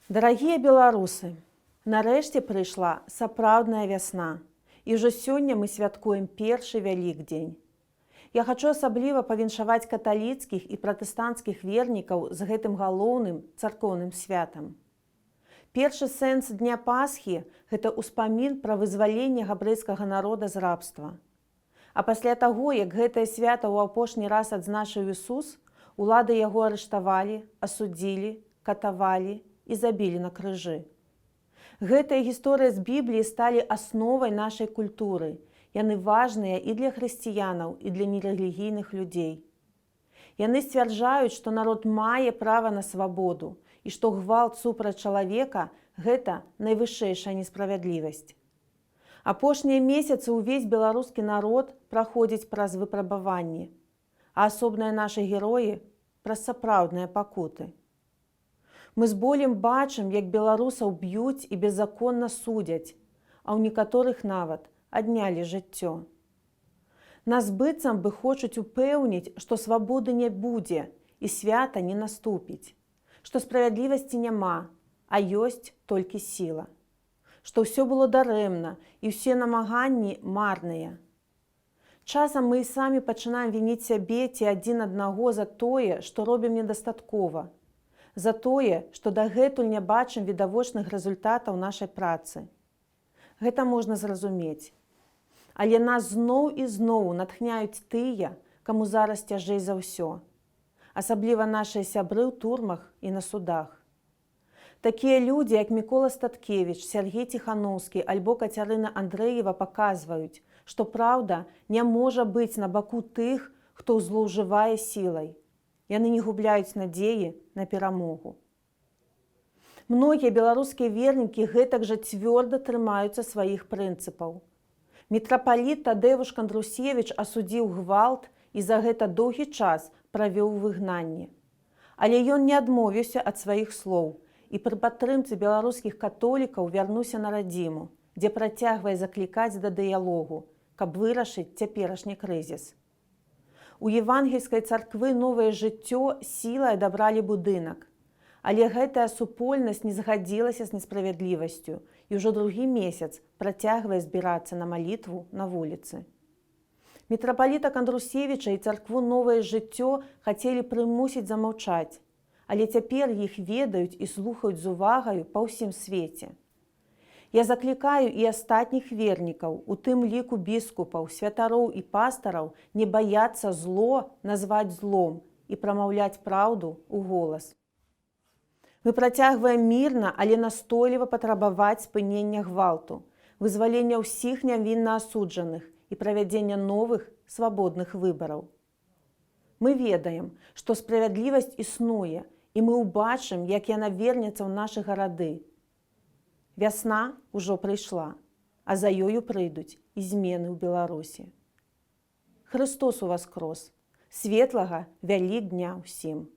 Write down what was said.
Дарагія беларусы, нарэшце прыйшла сапраўдная вясна. І ўжо сёння мы святкуем першы Вялікдзень. Я хачу асабліва павіншаваць каталіцкіх і пратэстанцкіх вернікаў з гэтым галоўным царкоўным святам. Першы сэнс дня Пасхі — гэта ўспамін пра вызваленне габрэйскага народа з рабства. А пасля таго, як гэтае свята ў апошні раз адзначыў Ісус, улады яго арыштавалі, асудзілі, катавалі і забілі на крыжы. Гэтыя гісторыі з Бібліі сталі асновай нашай культуры. Яны важныя і для хрысціянаў, і для нерэлігійных людзей. Яны сцвярджаюць, што народ мае права на свабоду і што гвалт супраць чалавека — гэта найвышэйшая несправядлівасць. Апошнія месяцы ўвесь беларускі народ праходзіць праз выпрабаванні, а асобныя нашы героі — праз сапраўдныя пакуты. Мы з болем бачым, як беларусаў б'юць і беззаконна судзяць, а ў некаторых нават аднялі жыццё. Нас быццам бы хочуць упэўніць, што свабоды не будзе і свята не наступіць, што справядлівасці няма, а ёсць толькі сіла, што ўсё было дарэмна і ўсе намаганні марныя. Часам мы і самі пачынаем вініць сябе ці адзін аднаго за тое, што робім недастаткова, за тое, што дагэтуль не бачым відавочных рэзультатаў нашай працы. Гэта можна зразумець. Але нас зноў і зноў натхняюць тыя, каму зараз цяжэй за ўсё. Асабліва нашыя сябры ў турмах і на судах. Такія людзі, як Мікола Статкевіч, Сяргей Ціханоўскі альбо Кацярына Андрэева, паказваюць, што праўда не можа быць на баку тых, хто злоўжывае сілай. Яны не губляюць надзеі на перамогу. Многія беларускія вернікі гэтак жа цвёрда трымаюцца сваіх прынцыпаў. Мітрапаліт Тадэвуш Кандрусевіч асудзіў гвалт і за гэта доўгі час правёў у выгнанні. Але ён не адмовіўся ад сваіх слоў і пры падтрымцы беларускіх католікаў вярнуўся на радзіму, дзе працягвае заклікаць да дыялогу, каб вырашыць цяперашні крызіс. У евангельскай царквы «Новае жыццё» сілай адабралі будынак. Але гэтая супольнасць не згадзілася з несправядлівасцю і ўжо другі месяц працягвае збірацца на малітву на вуліцы. Мітрапаліта Кандрусевіча і царкву «Новае жыццё» хацелі прымусіць замаўчаць, але цяпер іх ведаюць і слухаюць з увагаю па ўсім свеце. Я заклікаю і астатніх вернікаў, у тым ліку біскупаў, святароў і пастараў, не баяцца зло назваць злом і прамаўляць праўду ў голас. Мы працягваем мірна, але настойліва патрабаваць спынення гвалту, вызвалення ўсіх нявінна асуджаных і правядзення новых свабодных выбараў. Мы ведаем, што справядлівасць існуе, і мы ўбачым, як яна вернецца ў нашы гарады. Вясна ўжо прыйшла, а за ёю прыйдуць і змены ў Беларусі. Хрыстос уваскрос! Светлага Вялікдня ўсім!